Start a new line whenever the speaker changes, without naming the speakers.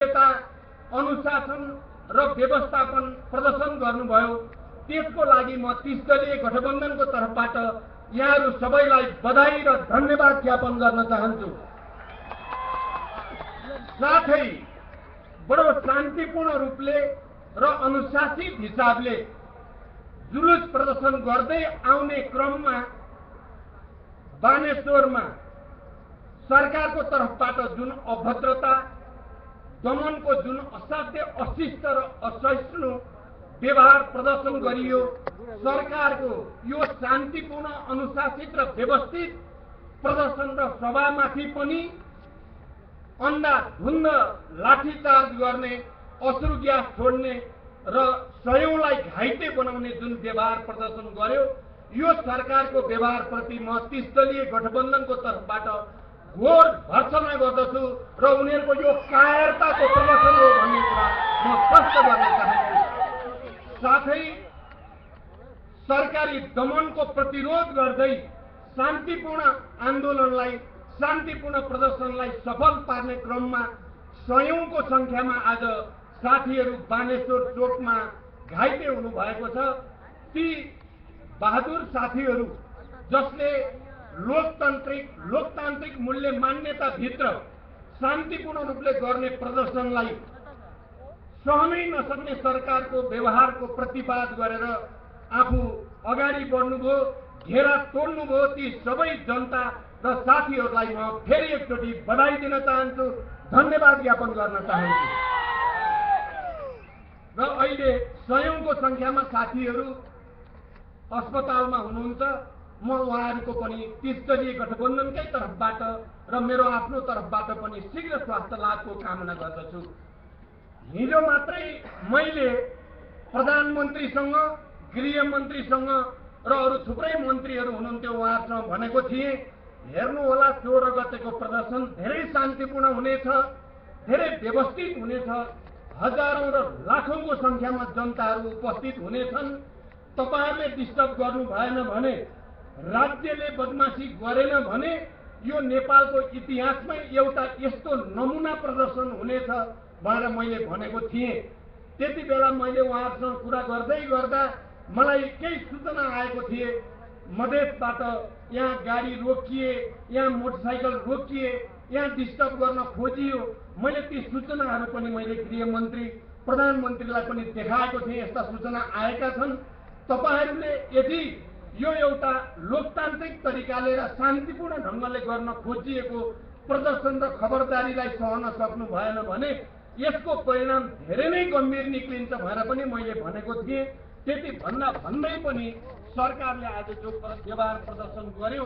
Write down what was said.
यता अनुशासन र व्यवस्थापन प्रदर्शन गर्नुभयो। त्यसको लागि म 30 दलीय गठबन्धनको तर्फबाट यहाँहरू सबैलाई बधाई र धन्यवाद ज्ञापन गर्न चाहन्छु। साथै बडो शान्तिपूर्ण रूपले र अनुशासित हिसाबले जुलुस प्रदर्शन गर्दै आउने क्रममा बानेश्वरमा सरकारको तर्फबाट जुन अभद्रता, दमनको जुन असाध्य अशिष्ट र असहिष्णु व्यवहार प्रदर्शन गरियो, सरकारको यो शान्तिपूर्ण अनुशासित र व्यवस्थित प्रदर्शन र सभामाथि पनि अन्धाधुन्ध लाठीचार्ज गर्ने, अश्रु ग्यास छोड्ने र सयौंलाई घाइते बनाउने जुन व्यवहार प्रदर्शन गर्यो, यो सरकारको व्यवहारप्रति म 30 दलीय गठबन्धनको तर्फबाट घोर भर्त्सना गर्दछु र उनीहरूको यो कायरताको प्रदर्शन हो भन्ने कुरा म स्पष्ट गर्न चाहन्छु। साथै सरकारी दमनको प्रतिरोध गर्दै शान्तिपूर्ण आन्दोलनलाई, शान्तिपूर्ण प्रदर्शनलाई सफल पार्ने क्रममा सयौंको संख्यामा आज साथीहरू बानेश्वर चोकमा घाइते हुनुभएको छ। ती बहादुर साथीहरू जसले लोकतान्त्रिक मूल्य मान्यता भित्र शान्तिपूर्ण रूपले गर्ने प्रदर्शनलाई सहनै नसक्ने सरकारको व्यवहारको प्रतिवाद गरेर आफू अगाडि बढ्नुभयो, घेरा तोड्नुभयो। ती सबै जनता र साथीहरूलाई म फेरि एकचोटि बधाई दिन चाहन्छु, धन्यवाद ज्ञापन गर्न चाहन्छु। र अहिले सयौंको संख्यामा साथीहरू अस्पतालमा हुनुहुन्छ। म उहाँहरूको पनि 30 दलीय गठबन्धनकै तर्फबाट र मेरो आफ्नो तर्फबाट पनि शीघ्र स्वास्थ्य लाभको कामना गर्दछु। हिजो मात्रै मैले प्रधानमन्त्रीसँग, गृहमन्त्रीसँग र अरू थुप्रै मन्त्रीहरू हुनुहुन्थ्यो, उहाँहरूसँग भनेको थिएँ, हेर्नुहोला 16 गतेको प्रदर्शन धेरै शान्तिपूर्ण हुनेछ, धेरै व्यवस्थित हुनेछ, हजारौं र लाखौंको संख्यामा जनताहरू उपस्थित हुनेछन्। तपाईहरुले डिस्टर्ब गर्नु भएन भने, राज्यले बदमाशी गरेन भने यो नेपालको इतिहासमै एउटा यस्तो नमुना प्रदर्शन हुनेछ भनेर मैले भनेको थिएँ। त्यति बेला मैले उहाँहरूसँग कुरा गर्दै गर्दा मलाई केही सूचना आएको थिए, मधेसबाट यहाँ गाडी रोकिए, यहाँ मोटरसाइकल रोकिए, यहाँ डिस्टर्ब गर्न खोजियो। मैले ती सूचनाहरू पनि मैले गृहमन्त्री, प्रधानमन्त्रीलाई पनि देखाएको थिएँ। यस्ता सूचना आएका छन्। तपाईहरुले यदि यो एउटा लोकतान्त्रिक तरिकाले र शान्तिपूर्ण ढंगले गर्न खोजिएको प्रदर्शन र खबरदारीलाई सहन सक्नु भएन भने यसको परिणाम धेरै नै गम्भीर निक्लिन्छ भनेर पनि मैले भनेको थिएँ। त्यति भन्दै पनि सरकारले आज जो व्यवहार प्रदर्शन गर्यो